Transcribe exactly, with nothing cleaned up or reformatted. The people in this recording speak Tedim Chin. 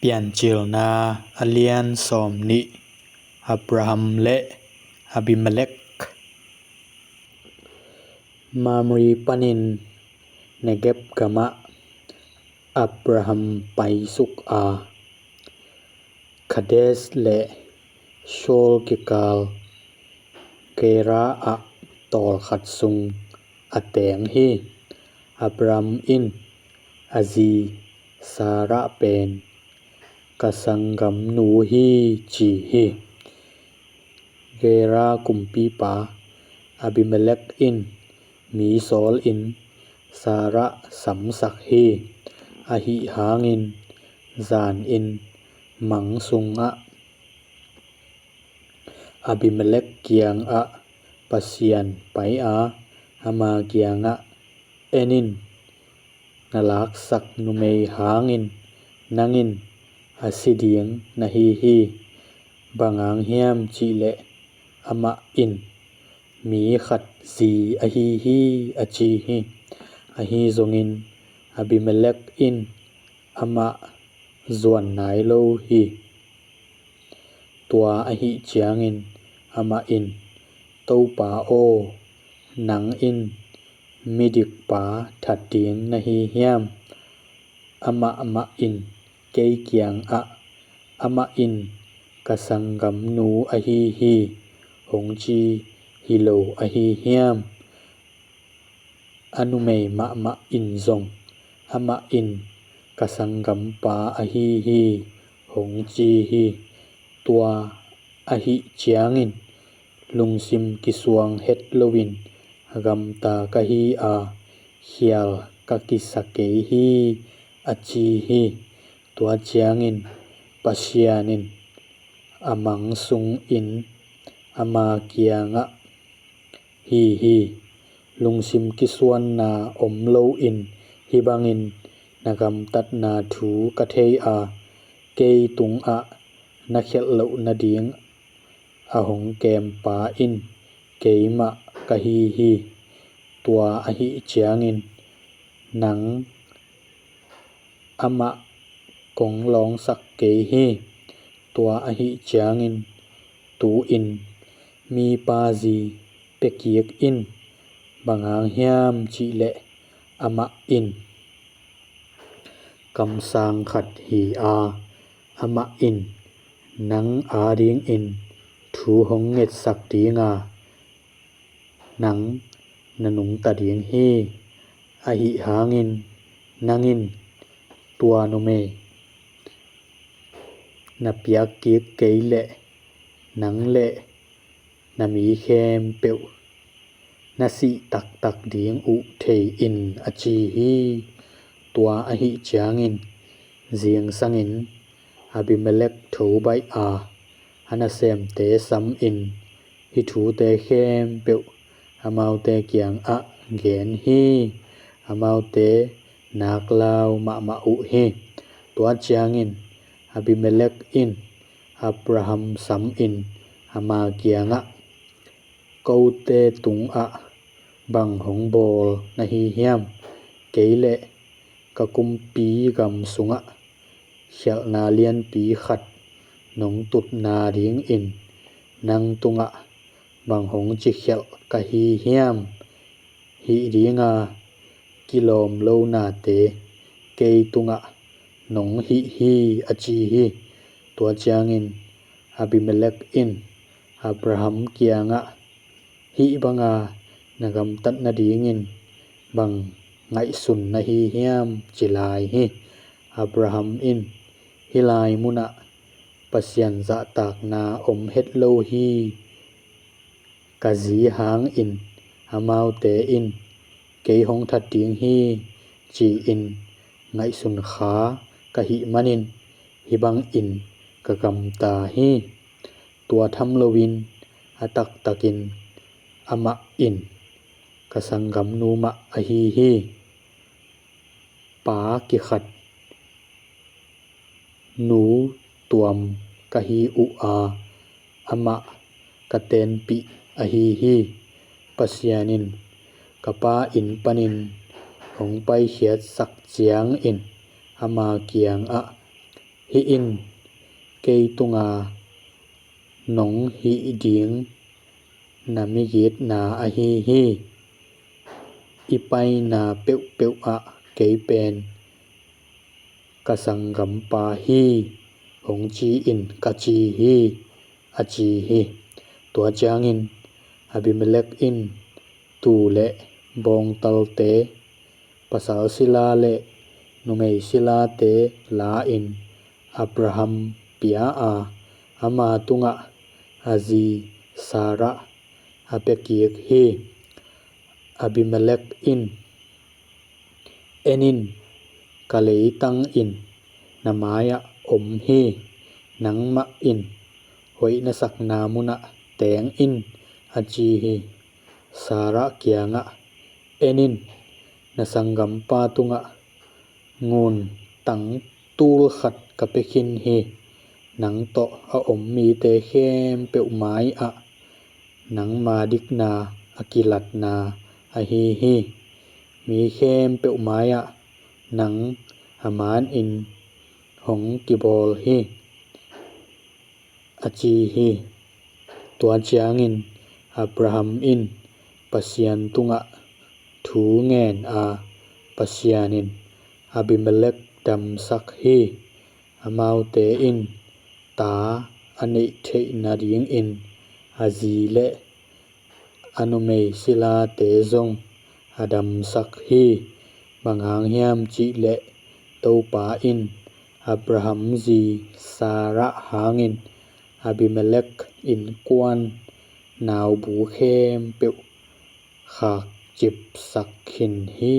Piancilna a lian sawm nih. Abraham le Abimelek. Mamre panin Negeb gamah Abraham paisuk a, Kadesh le Shur kikal Gerar ah tawlkhat sung a teng hi. Abraham in a zi Sarah pen, "Ka sanggamnu hi," ci hi. Gerar kumpipa Abimelek in mi sawlin Sarah samsak hi. Ahi hangin zanin mang sungah Abimelek kiangah Pasian pai a, ama kiangah, "En in, na laksak numei hangin nang in a si ding na hi hi. Bang hang hiam cihleh amah in mi khat zi ahi hi," a ci hi. Ahi zongin Abimelek in amah zuan nai lo hi. Tua ahih ciangin amah in, "Topa aw, nang in midikpa that ding na hi hiam? Amah mah in kei kiangah, 'Amah in ka sanggamnu ahi hi,' hong ci hi lo ahi hiam? A numei mahmah in zong, 'Amah in ka sanggampa ahi hi,' hong ci hi. Tua ahih ciangin lungsim kisuang het loin gamta ka hi a, khial ka kisa kei hi," a ci hi. Tua ciangin Pasian in a mang sungin ama kiangah, "Hi hi, lungsim kisuanna om loin hih bangin na gamtatna thu ka thei a, kei tungah na khialh loh nading a hong kempa in keimah ka hi hi. Tua ahih ciangin nang amah kong lawngsak kei hi. Tua ahih ciangin tu-in mipa zi pia kik in. Bang hang hiam cihleh amah in kamsang khat hi a, amah in nang adingin thu hong ngetsak ding a, nang na nungta ding hi. Ahi hangin nang in tua numei na piak kik kei leh nang le na mi khempeuh na sih taktak ding uh thei in," a ci hi. Tua ahih ciangin zingsangin Abimelek tho baih a, a nasemte samin hih thute khempeuh amaute kiangah gen hi. Amaute nak lau mahmah uh hi. Tua ciangin Abimelek in Abraham samin ama kiangah, "Kote tungah bang hong bawl na hi hiam? Kei le ka kumpi gam sungah khialhna lianpi khat nong tutna dingin nang tungah bang hong ci khialh ka hi hiam? Hih dinga kilawm lo nate kei tungah nong hih hi," a ci hi. Tua ciangin Abimelek in Abraham kiangah, "Hih banga na gamtat nadingin bang ngaihsun na hi hiam?" ci lai hi. Abraham in, "Hih lai munah Pasian zahtakna om het lo hi. Ka zi hangin amaute in kei hong that ding hi, ci-in ngaihsun kha ka hih manin hih bangin ka gamta hi. Tua tham loin a taktakin amah in ka sanggamnu mah ahi hi. Pa kikhat nu tuam ka hi uh a, amah ka tenpih ahi hi. Pasian in ka pa inn panin hong paikhiatsak ciangin ama kiangah, Hih in kei tunga nong hih ding na migitna ahi hi. I paina peuhpeuhah kei pen ka sanggampa hi, hong ci in, ka ci hi, a ci hi. Tua ciangin Abimelek in tuu le bawngtalte, pasal sila le numei silate la-in Abraham pia a, ama tungah a zi Sarah a piakik hi. Abimelek in, "En in, ka leitang in na mai-ah om hi. Nangmah in hoih na sakna munah teng in," a ci hi. Sarah kiangah, "En in, na sanggampa tungah ngun tang tul khat ka pia khin hi. Nang tawh a om mite khempeuh mai-ah nangma dikna a kilatna ahi hi. Mi khempeuh mai-ah nang a manin hong kibawl hi," a ci hi. Tua ciangin Abraham in Pasian tungah thu ngen a, Pasian in Abimelek damsak hi. Amaute in ta a neih theih nadingin a zi le a numei silate zong a damsak hi. Bang hang hiam cih leh Topa in Abraham zi Sarah hangin Abimelek innkuan naubu khempeuh khakcipsak khin hi.